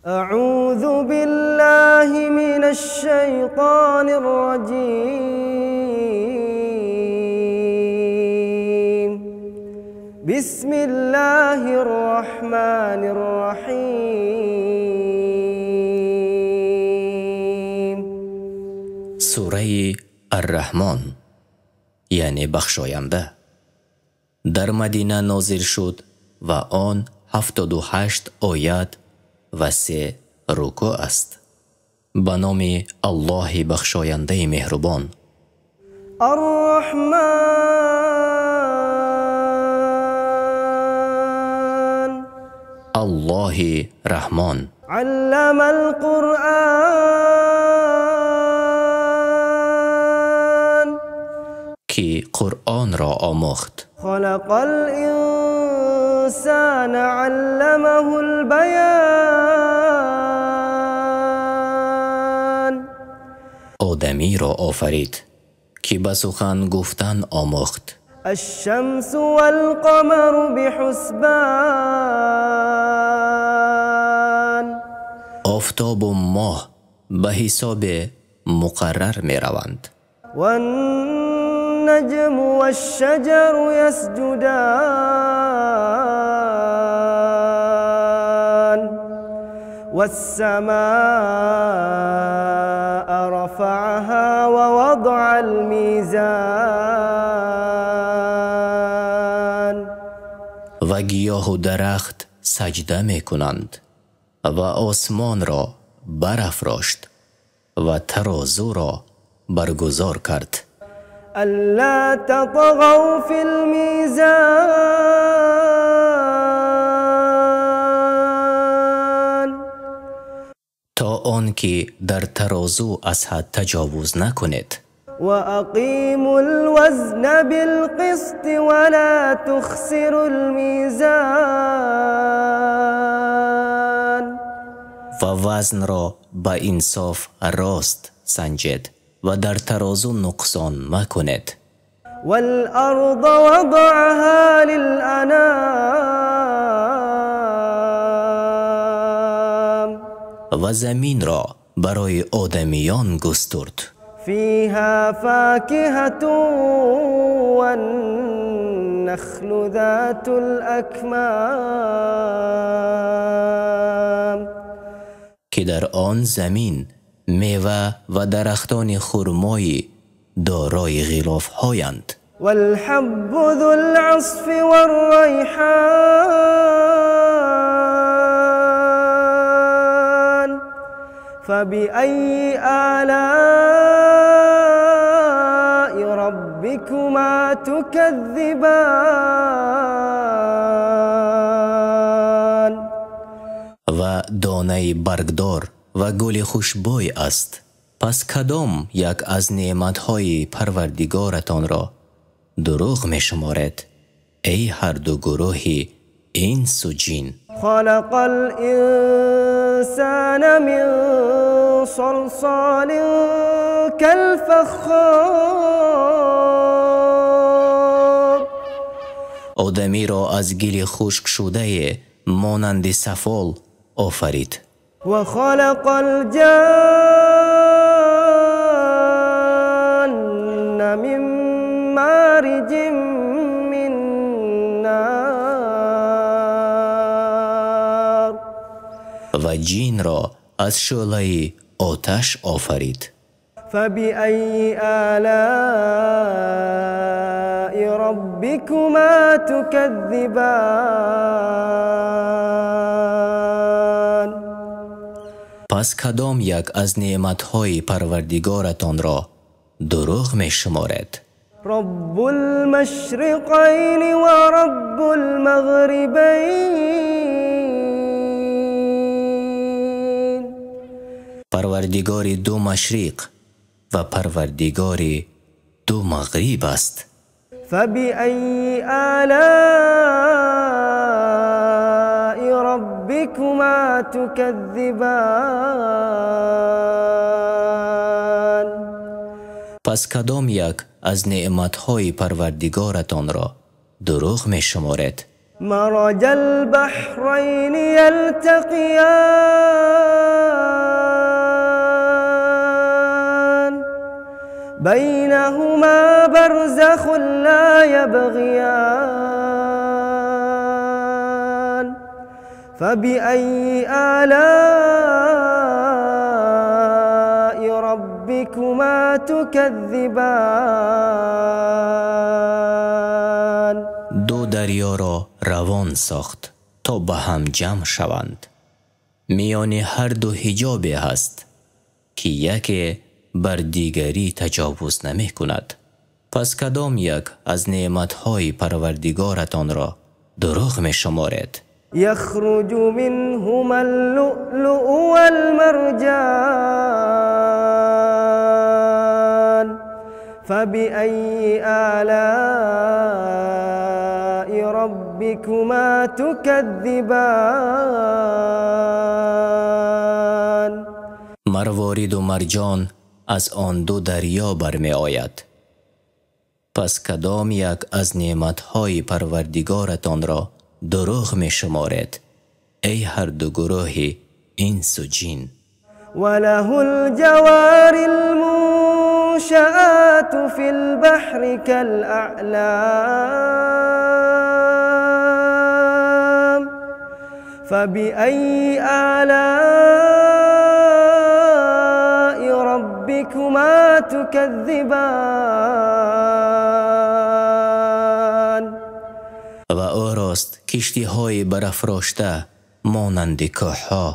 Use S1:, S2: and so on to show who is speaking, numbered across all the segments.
S1: أعوذ بالله من الشيطان الرجيم. بسم الله الرحمن الرحيم.
S2: Сураи Ар-Раҳмон, яъне бахшоянда, дар Мадина нозил шуд ва он 78 оят ва 3 рукӯъ аст. Ба номи Аллоҳи бахшояндаи меҳрубон.
S1: Ар-Раҳмон,
S2: Аллоҳи Раҳмон.
S1: Алламал Қуръон,
S2: ки Қуръонро омӯхт.
S1: Халақал инсона алламахул баян.
S2: Одамиро офарид, ки ба сухан гуфтан омӯхт.
S1: Аш-шамсу вал-қамару биҳусбан.
S2: Офтобу моҳ ба ҳисоби муқаррар мераванд.
S1: Ван-наҷму ваш-шаҷару ясҷудан. Вас-самаа рафаъаҳа ва вадаъал мизан.
S2: Ва гиёҳу дарахт саҷда мекунанд ва осмонро барафрошт ва тарозуро баргузор кард.
S1: Алла татғав фил мизан.
S2: То он ки дар тарозу аз ҳад таҷовуз накунед.
S1: Ва ақимул вазна билқисти ва ла тухсирул мизан.
S2: Ва вазнро ба инсоф рост санҷед ва дар тарозу нуқсон макунед.
S1: Вал-арза вадаъаҳа лил-анам.
S2: Ва заминро барои одамиён густурд.
S1: Фиҳа факиҳатун ван-нахлу затул акмам.
S2: Ки дар он замин мева ва дарахтони хурмои дорои ғилофҳоянд.
S1: Вал-ҳаббу зул-асфи вар-райҳон. Фабиайи олаи роббикума туказзибан.
S2: Ва донаи баргдор ва гули хушбӯй аст. Пас кадом як аз неъматҳои Парвардигоратонро дурӯғ мешуморед, эй ҳарду гурӯҳи инсу ҷин?
S1: Халақал инсона мин солсолин калфаххор.
S2: Одамиро аз гили хушкшудае монанди сафол офарид.
S1: Ва халақал ҷанна мин мариҷин мин нар.
S2: Ва ҷинро аз шӯълаи оташ офарид.
S1: Фабиайи олаи роббикума туказзибан.
S2: Пас кадом як аз неъматҳои Парвардигоратонро дурӯғ мешуморед?
S1: Роббул машриқайни ва роббул мағрибайн.
S2: Парвардигори ду машриқ ва Парвардигори ду мағриб аст.
S1: Фабиайи олаи роббикума туказзибан.
S2: Пас кадом як аз неъматҳои Парвардигоратонро дурӯғ мешуморед?
S1: مرج البحرين يلتقيان بينهما برزخ لا يبغيان فبأي آلاء ربكما تكذبان.
S2: Ду дарёро равон сохт то ба ҳам ҷамъ шаванд. Миёни ҳар ду ҳиҷобе ҳаст ки яке бар дигарӣ таҷовуз намекунад. Пас кадом як аз неъматҳои парвардигоратонро дурӯғ мешуморед?
S1: يخرج منهما اللؤلؤ والمرجان فبأي آلاء ربكما تكذبان.
S2: Марвориду марҷон аз он ду дарё бармеояд. Пас кадом як аз неъматҳои парвардигоратонро дурӯғ мешуморед, эй ҳар ду гурӯҳи инсу ҷин?
S1: وله الجوار المنشآت في البحر كالأعلام فبأي آلاء ربكما تكذبان.
S2: Ва ӯрост киштиҳои барафрошта монанди кӯҳҳо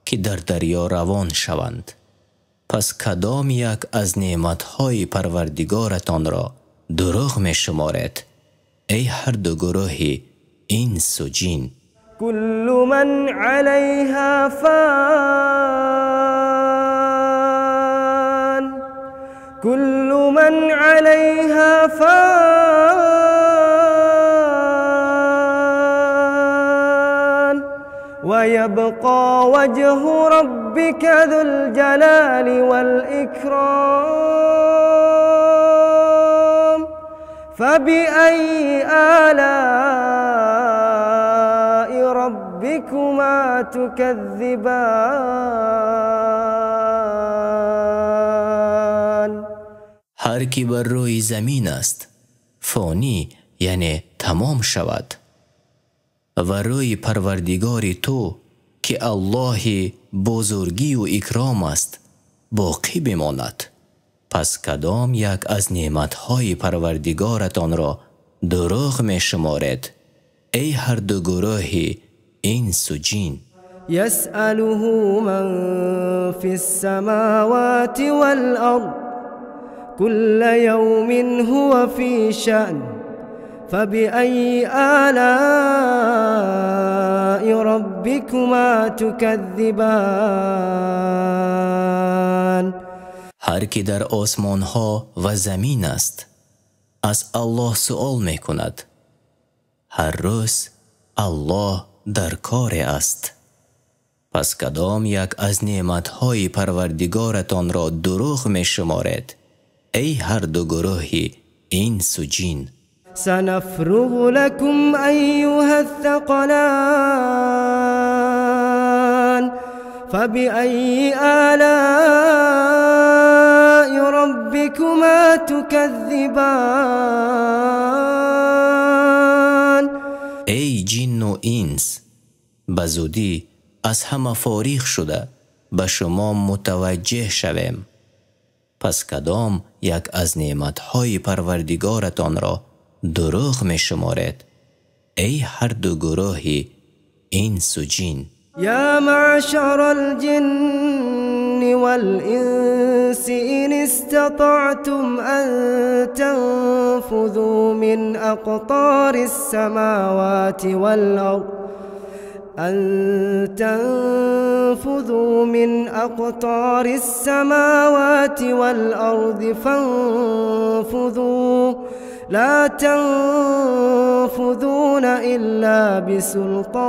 S2: ки дар дарё равон шаванд. Пас кадом як аз неъматҳои парвардигоратонро дурӯғ мешуморед, эй ҳар ду гурӯҳи инсу ҷин?
S1: كل من عليها فان كل من عليها فان ويبقى وجه ربك ذو الجلال والإكرام فبأي آلاء ربكما تكذبان.
S2: Ҳар ки бар рӯи замин аст фонӣ, яъне тамом шавад, ва рӯи парвардигори ту ки Аллоҳи бузургию икром аст боқӣ бимонад. Пас кадом як аз неъматҳои парвардигоратонро дурӯғ мешуморед, эй ҳар ду гурӯҳи инсу ҷин?
S1: يسأله من في السماوات والأرض كل يوم هو في شأن فبأي آلاء ربكما تكذبان.
S2: Ҳар ки дар осмонҳо ва замин аст аз Аллоҳ суол мекунад. Ҳар рӯз Аллоҳ дар коре аст. Пас кадом як аз неъматҳои парвардигоратонро дурӯғ мешуморед, эй ҳар ду гурӯҳи инсу ҷин?
S1: سنفرغ لكم أيها الثقلان فبأي آلاء ربكما تكذبان.
S2: Эй ҷинну инс, ба зудӣ аз ҳама фориғ шуда ба шумо мутаваҷҷеҳ шавем. Пас кадом як аз неъматҳои парвардигоратонро дурӯғ мешуморед, эй ҳар ду гурӯҳи инсу ҷин?
S1: يا معشر الجن والإنس إن استطعتم أن تنفذوا من أقطار السماوات والأرض أن تنفذوا من أقطار السماوات والأرض فانفذوا لا تنفذون إلا بسلطان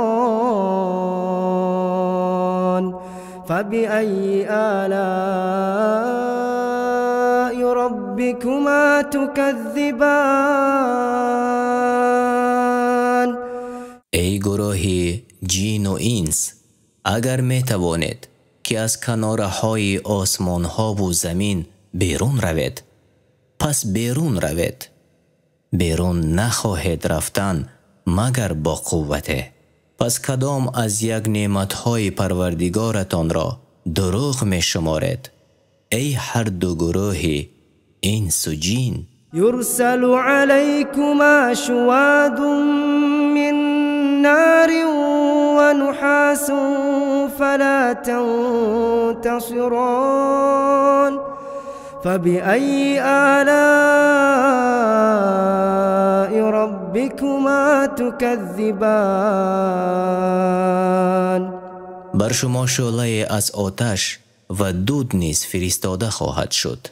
S1: فبأي آلاء ربكما تكذبان.
S2: гурӯҳи ҷину инс, агар метавонед, ки аз канораҳои осмонҳову замин берун равед, пас берун равед. Берун нахоҳед рафтан, магар бо қуввате. Пас кадом аз як неъматҳои Парвардигоратонро дурӯғ мешуморед, эй ҳар ду гурӯҳи инсу ҷин?
S1: يرسل عليكما شواظ من نار ونحاس فلا تنتصران فبأي آلاء ربكما تكذبان.
S2: Бар шумо шӯълае аз оташ ва дуд низ фиристода хоҳад шуд,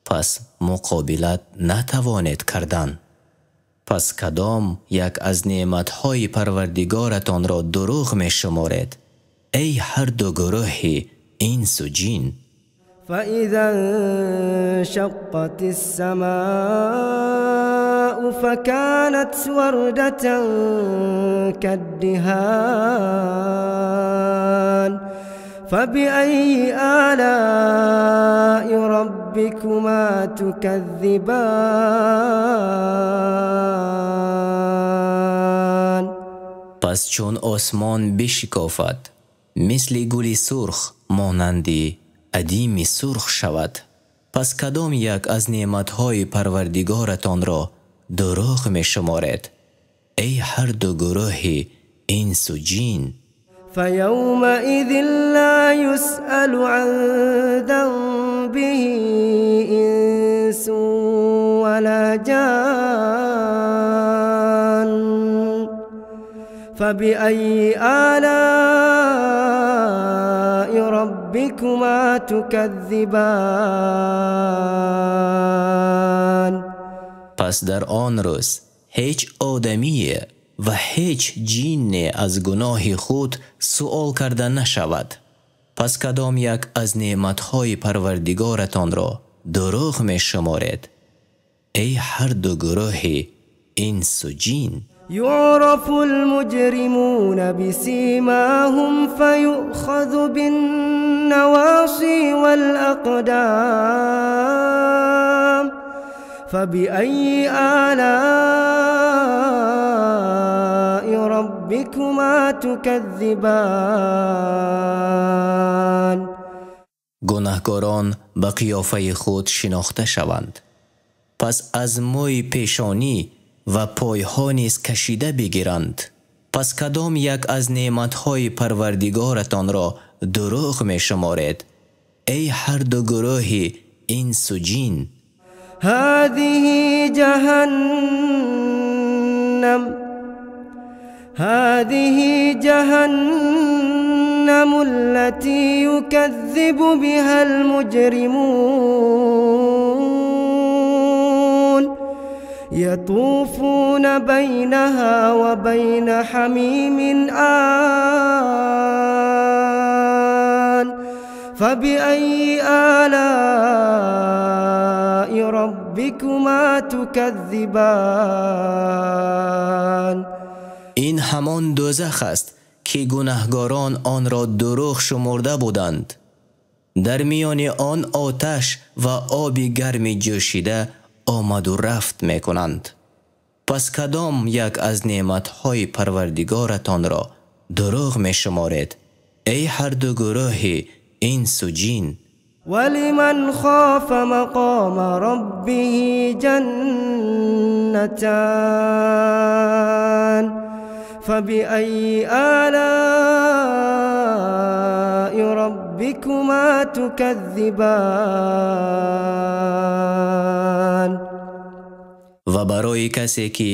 S2: пас муқобилат натавонед кардан. Пас кадом як аз неъматҳои Парвардигоратонро дурӯғ мешуморед, эй ҳар ду гурӯҳи инсу ҷин?
S1: فإذا انشقت السماء فكانت وردة كالدهان فبأي آلاء ربكما تكذبان.
S2: Пас чун осмон бишикофад, мисли гули сурх монанди адими сурх шавад, пас кадом як аз неъматҳои Парвардигоратонро дурӯғ мешуморед, эй ҳар ду гурӯҳи инсу ҷин?
S1: فيومئذ لا يسأل عن ذنبه إنس ولا جان فبأي آلاء ربكما تكذبان.
S2: Пас дар он рӯз ҳеҷ одамие ва ҳеҷ ҷинне аз гуноҳи худ суол карда нашавад. Пас кадом як аз неъматҳои Парвардигоратонро дурӯғ мешуморед, эй ҳар ду гурӯҳи инсу ҷин?
S1: يعرف المجرمون بسيماهم فيؤخذ بالنواصي والأقدام فبأي آلاء ربكما تكذبان.
S2: Гунаҳкорон ба қиёфаи худ шинохта шаванд, пас аз мӯи пешонӣ ва пойҳо низ кашида бигиранд. Пас кадом як аз неъматҳои Парвардигоратонро дурӯғ мешуморед, эй ҳар ду гурӯҳи инсу ҷин?
S1: هذه جهنم هذه جهنم التي يكذب بها المجرمون يطوفون بينها وبين حميم آن فبأي آلاء ربكما تكذبان.
S2: Ин ҳамон дӯзах аст, ки гунаҳгорон онро дурӯғ шумурда буданд. Дар миёни он оташ ва оби гарми ҷӯшида омаду рафт мекунанд. Пас кадом як аз неъматҳои Парвардигоратонро дурӯғ мешуморед, эй ҳар ду гурӯҳи инсу ҷин?
S1: ولمن خاف مقام ربه جنتان فبأي آلاء ربكما تكذبان.
S2: Ва барои касе, ки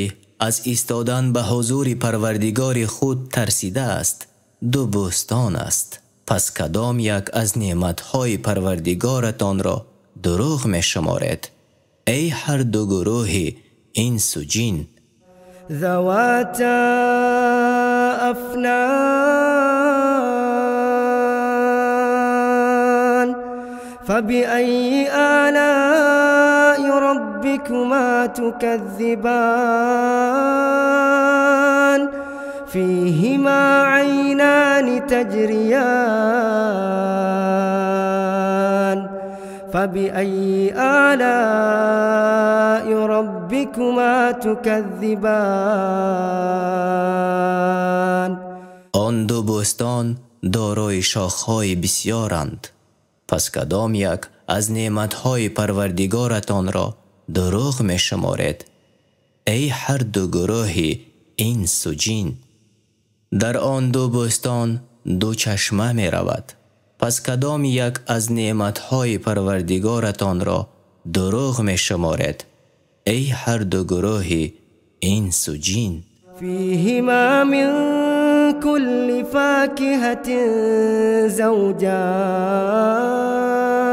S2: аз истодан ба ҳузури Парвардигори худ тарсидааст, ду бӯстон аст. Пас кадом як аз неъматҳои Парвардигоратонро дурӯғ мешуморед, эй ҳар ду гурӯҳи инсу ҷин?
S1: ذواتا أفنان فبأي آلاء ربكما تكذبان. فيهما عينان تجريان فبأي آلاء ربكما تكذبان.
S2: Он ду бӯстон дорои шохҳои бисёранд. Пас кадом як аз неъматҳои Парвардигоратонро дурӯғ мешуморед, эй ҳар ду гурӯҳи инсу ҷин? Дар он ду бӯстон ду чашма меравад. Пас кадом як аз неъматҳои Парвардигоратонро дурӯғ мешуморед, эй ҳар ду гурӯҳи инсу ҷин?
S1: فيهما من كل فاكهة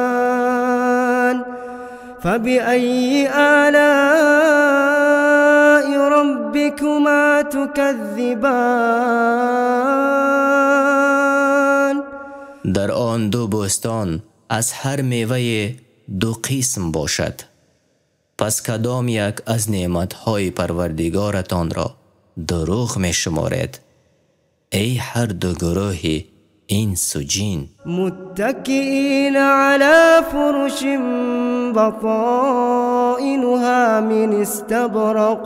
S1: زوجان فبأي آلاء ربكما تكذبان.
S2: Дар он ду бӯстон аз ҳар меваи ду қисм бошад. Пас кадом як аз неъматҳои Парвардигоратонро дурӯғ мешуморед, эй ҳар ду гурӯҳи инсу ҷин?
S1: متكئين على فرش بطائنها من استبرق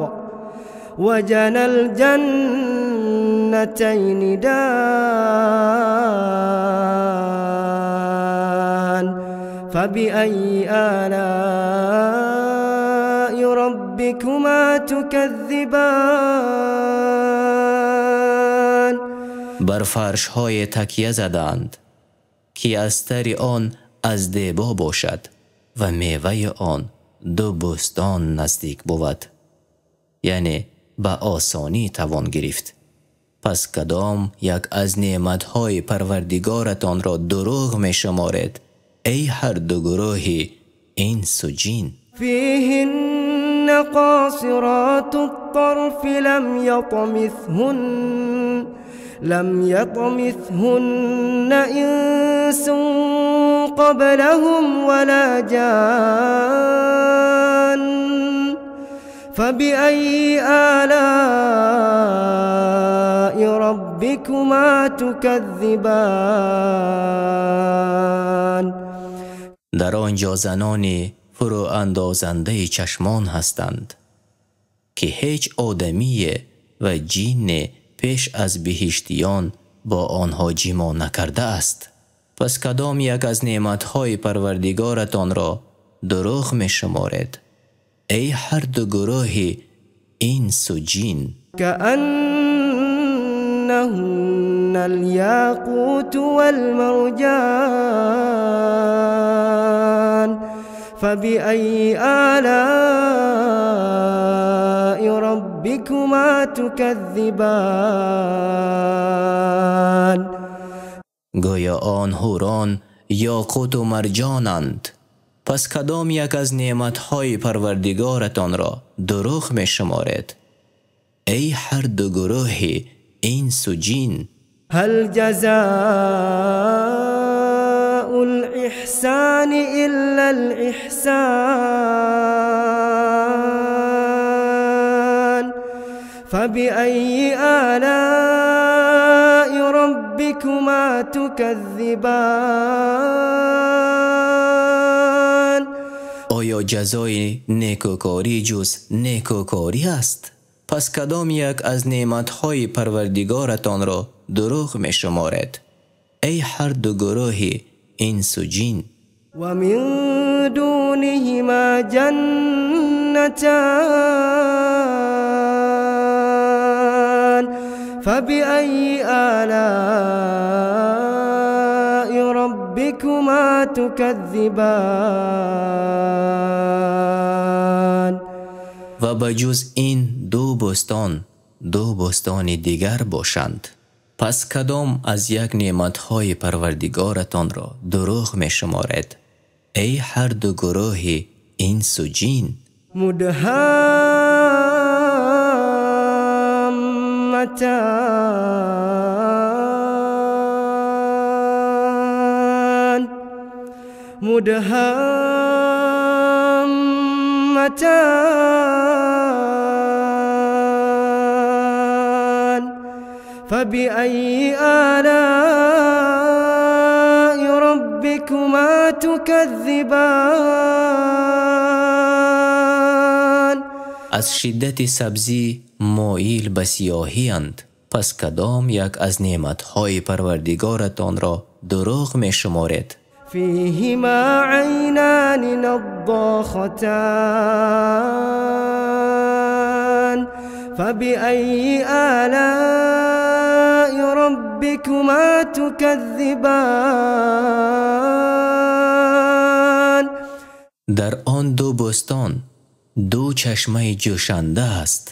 S1: وجنى الجنتين دان فبأي آلاء ربكما تكذبان.
S2: Бар фаршҳое такя задаанд, ки аз тари он аз дебо бошад ва меваи он ду бӯстон наздик бувад, яъне ба осонӣ тавон гирифт. Пас кадом як аз неъматҳои Парвардигоратонро дурӯғ мешуморед, эй ҳар ду гурӯҳи инсу ҷин?
S1: فيهن قاصرات الطرف لم يطمثهن إنس قبلهم ولا جان فبأي آلاء ربكما تكذبان.
S2: Дар он ҷо занони фурӯандозандаи чашмон ҳастанд, ки ҳеҷ одамие ва ҷинне пеш аз биҳиштиён бо онҳо ҷимоъ накардааст. Пас кадом як аз неъматҳои Парвардигоратонро дурӯғ мешуморед, эй ҳар ду гурӯҳи инсу ҷин?
S1: كأنهن الياقوت والمرجان فبأي آلاء ربكما تكذبان.
S2: Гӯё он ҳурон ёқуту марҷонанд. Пас кадом як аз неъматҳои Парвардигоратонро дурӯғ мешуморед, эй ҳар ду гурӯҳи инсу ҷин?
S1: هل جزاء الإحسان إلا الإحسان فبأي آلاء ربكما تكذبان.
S2: Оё ҷазои некӯкорӣ ҷуз некӯкорӣ аст? Пас кадом як аз неъматҳои Парвардигоратонро дурӯғ мешуморед, эй ҳар ду гурӯҳи инсу ҷин?
S1: ومن دونهما جنتان فبأي آلاء ربكما تكذبان.
S2: Ва ба ҷуз ин ду бӯстон ду бӯстони дигар бошанд. Пас кадом аз як неъматҳои Парвардигоратонро дурӯғ мешуморед, эй ҳар ду гурӯҳи инсу ҷин?
S1: مدهامتان مدهامتان فبأي آلاء ربكما تكذبان.
S2: Аз шиддати сабзӣ моил ба сиёҳиянд. Пас кадом як аз неъматҳои Парвардигоратонро дурӯғ мешуморед?
S1: فيهما عينان نضاختان فبأي آلاء ربكما تكذبان.
S2: Дар он ду бӯстон ду чашмаи ҷӯшанда аст.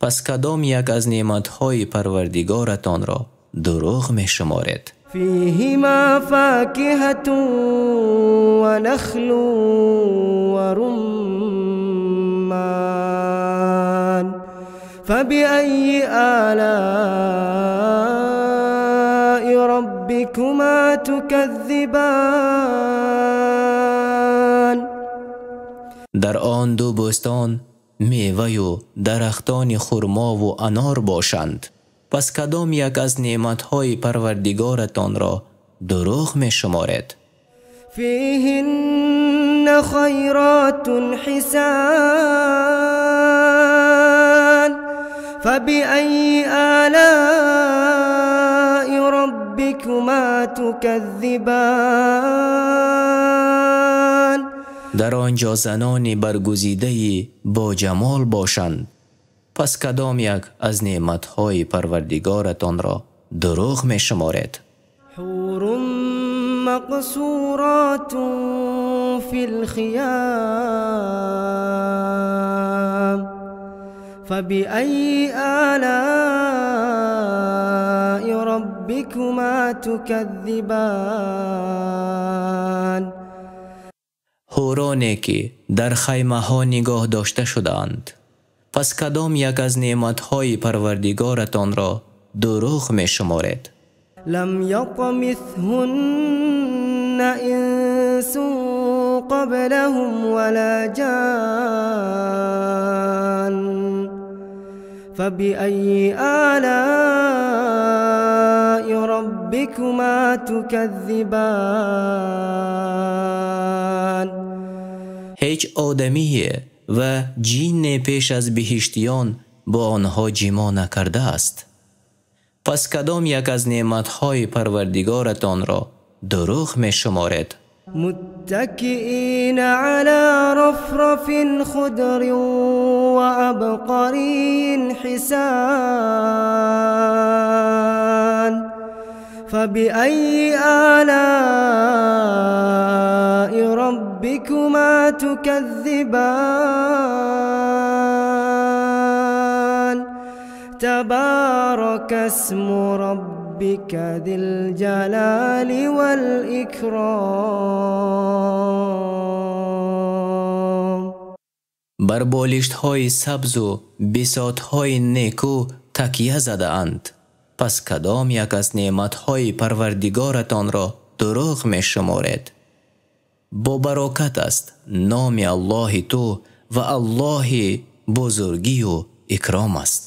S2: Пас кадом як аз неъматҳои Парвардигоратонро дурӯғ мешуморед?
S1: فيهما فاكهة ونخل ورمان فبأي آلاء ربكما تكذبان.
S2: Дар он ду бӯстон меваю дарахтони хурмову анор бошанд. Пас кадом як аз неъматҳои Парвардигоратонро дурӯғ мешуморед?
S1: فيهن خيرات حسان فبأي آلاء ربكما تكذبان.
S2: Дар он ҷо занони баргузидаи бо ҷамол бошанд. Пас кадом як аз неъматҳои Парвардигоратонро дурӯғ мешуморед?
S1: حور مقصورات في الخيام فبأي آلاء ربكما تكذبان.
S2: Ҳуроне ки дар хаймаҳо нигоҳ дошта шудаанд. Пас кадом як аз неъматҳои Парвардигоратонро дурӯғ мешуморед?
S1: لم يطمثهن إنس قبلهم ولا جان فبأي آلاء ربكما تكذبان.
S2: Ҳеҷ одамие ва ҷинне пеш аз биҳиштиён бо онҳо ҷимоъ накардааст. Пас кадом як аз неъматҳои Парвардигоратонро дурӯғ мешуморед?
S1: متكئين على رفرف خضر وعبقري حسان فبأي آلاء ربكما تكذبان. تبارك اسم ربك ذي الجلال والإكرام.
S2: Бар болиштҳои сабзу бисотҳои некӯ такя задаанд. Пас кадом як аз неъматҳои Парвардигоратонро дурӯғ мешуморед? Бо барокат аст номи Аллоҳи ту ва Аллоҳи бузургию икром аст.